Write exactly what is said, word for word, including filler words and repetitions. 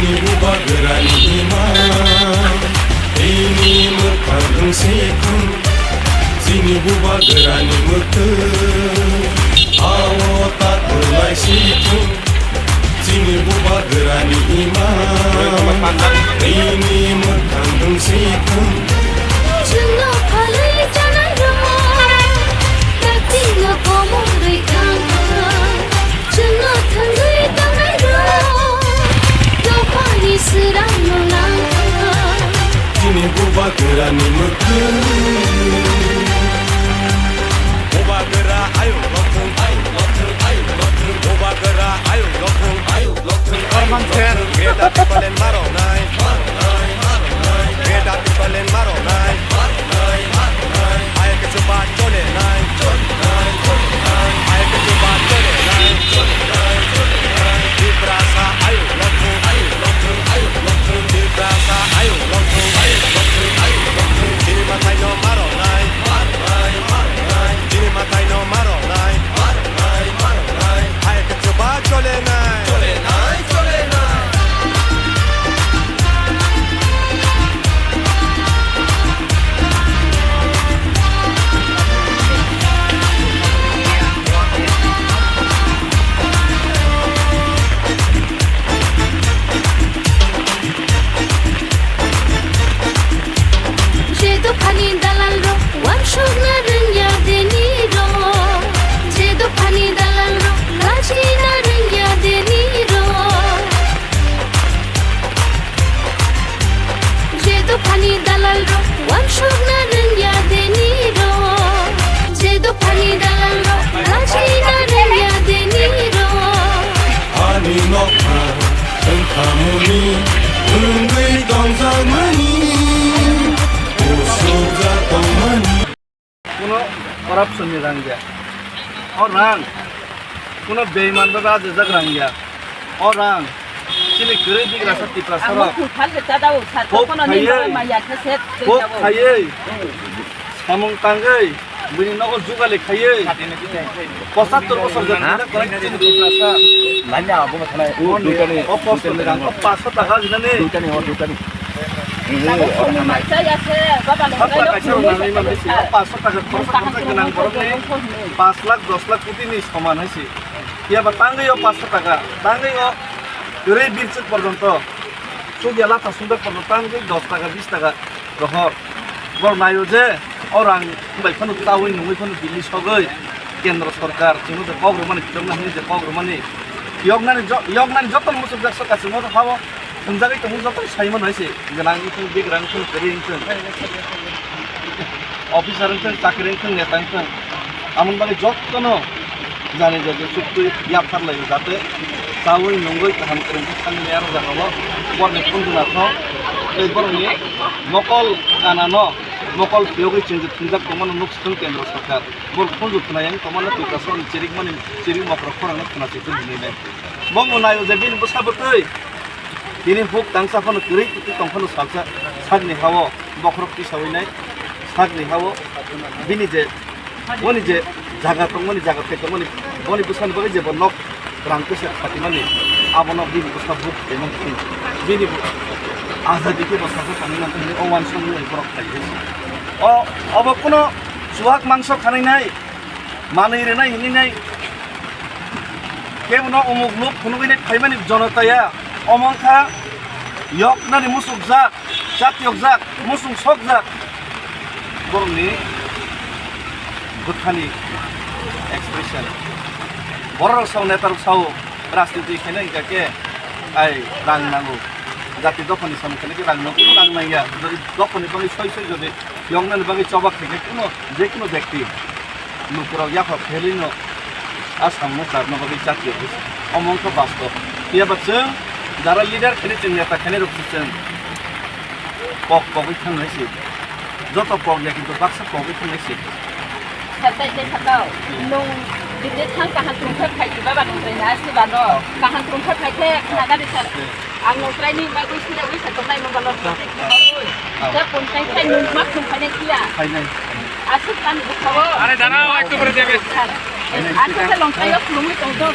Bubagrani ima, ini mwkhang wngsi thung. Chini bubagrani mwkhwng, ao ta kwlai si thung. Chini bubagrani ima, ini mwkhang wngsi thung. Chwngno phalwi chanai rw, takti no komorwi thang thang. Chwngno thangwi tongnairok, dophani swrangno nangkha. Chini bubagrani mwkhwng. Bubagra ayuk lokhwng, ayuk lokhwng, ayuk lokhwng. Bubagra ayuk lokhwng, ayuk lokhwng. Korban ser. Greater Tipraland maroknai, maroknai, maroknai. Greater Tipraland maroknai, maroknai, maroknai. Ayuk chuba cholenai, cholenai, cholenai. Ayuk chuba cholenai, cholenai, cholenai. Tiprasa ayuk lokhwng, ayuk lokhwng, ayuk lokhwng. Tiprasa ayuk lokhwng, ayuk lokhwng, ayuk lokhwng. Chini mwtaino maroknai, maroknai, maroknai. Chini mwtaino maroknai, maroknai, maroknai. Ayuk chuba cholenai, cholenai, cholenai. Je dophani dalal rok wansukna rwngya deni rok, je dophani dalal rok rajina rwngya deni rok. Je dophani dalal rok wansukna rwngya deni rok. Je dophani dalal rok rajina rwngya deni rok. Ani nokha wngkha muni, wngwi tongjakmani, usukjak tongmani. Kuno corruption ni rang ya. O rang kuno beiman bai ajajak rang ya. O rang chini kwrwi bigrasa Tiprasa rok kok khaiwi, kok khaiwi samung tangwi bini nogo jugali khaiwi pochattor bosor jora kwrak chini Tiprasa. O post ni rang o paanch sho taka rinani. Sat taka se rwnani manwi se, o paanch sho taka khoroksa khoroksa gwnang borokni paanch lakh dos lakh koti ni soman hai se. Phiya ba tangwi o paanch sho taka, tangwi o kwrwi birchuk porjonto, chukya latha sumjak porjonto tangwi dos taka bis taka rohor. Borok naio je o rang bai phano chaui nungwi phano Delhi sogwi kendro sorkar chwngno je kok rwmani, phiyokna hwnwi je kok rwmani, phiyoknani jo-, yoknani jotono muchukjak soka chwngno hao. Hwnjagwi tongo joto sai mano hai se, gwnang wngthung, begrang wngthung, kwrwi wngthung, officer wngthung, chakri wngthung, neta wngthung, amoni bagwi jotono jani jani suktwi yapharlai jate chaui nungwi kaham kwrwngkhe thangwi maya rwjak rwgo. Borokni phunjwnathok tei borokni mokol kanano mokol phiyogwi chwng je thwngjak tongmano nuk swkang kendro sorkar. Borok phunjwk khwnai wng tongmano Tiprasani chirikmani chirik mokrok khorangno khwna se hwnwi nai. Bo wngmo naio je bini bwsa bwtwi tini huk tangsa phano kwrwi kwtwi tong phano salsa sakni hao bokhorok tisaui nai, sakni hao bini je, boni je jaga tongmani, jaga thai tongmani, boni bwsani bagwi je bo nok rang kwchak khatimani, abono bini bwsa buk tongmani, bini bo azadi khe bo salsa tongmani, o uansukmani borok khlai se. O, obo kuno chuwak mangso khanai nai. Manwi rwnai hinwi nai. Kebono umuk nuk phunugwi nai phaimani jonotaya. Omo wngkha yoknani musukjak, chatyokjak, musung sokjak. Borokni bwkhani expression. Borok rok sao, neta rok sao, rajniti khaina hingkha khe ai rang nango. Jati dophani samung khaina khe rang nango, rang nangya. Jodi dophani bagwi soi soi jodi yoknani bagwi choba khaikhe kuno, je kuno bekti lukurok yaphar phelwino a samungno charwna bagwi chatiya khe omo wngkha bastob. Phiya ba chwng jara leader khainai, chwng neta khainai rok se chwng kok pogwi thangnai se. Joto pogya kintu baksa pogwi thangnai se. Satai tei sakao, nwng bini thang kaham tongkhe phai di baba nwng tongna se bano. Kaham tongkhe phai khe khna gari sar. Ang nwng traini bagwi sida wi sa tongnai mobile o. Kisa pon tai sai nwng mak nwng phainai kiya. Phainai. Aswk ani bwkhao. Are dara, ekdom re debe. Aswk khe longkai o khulumwi tong do.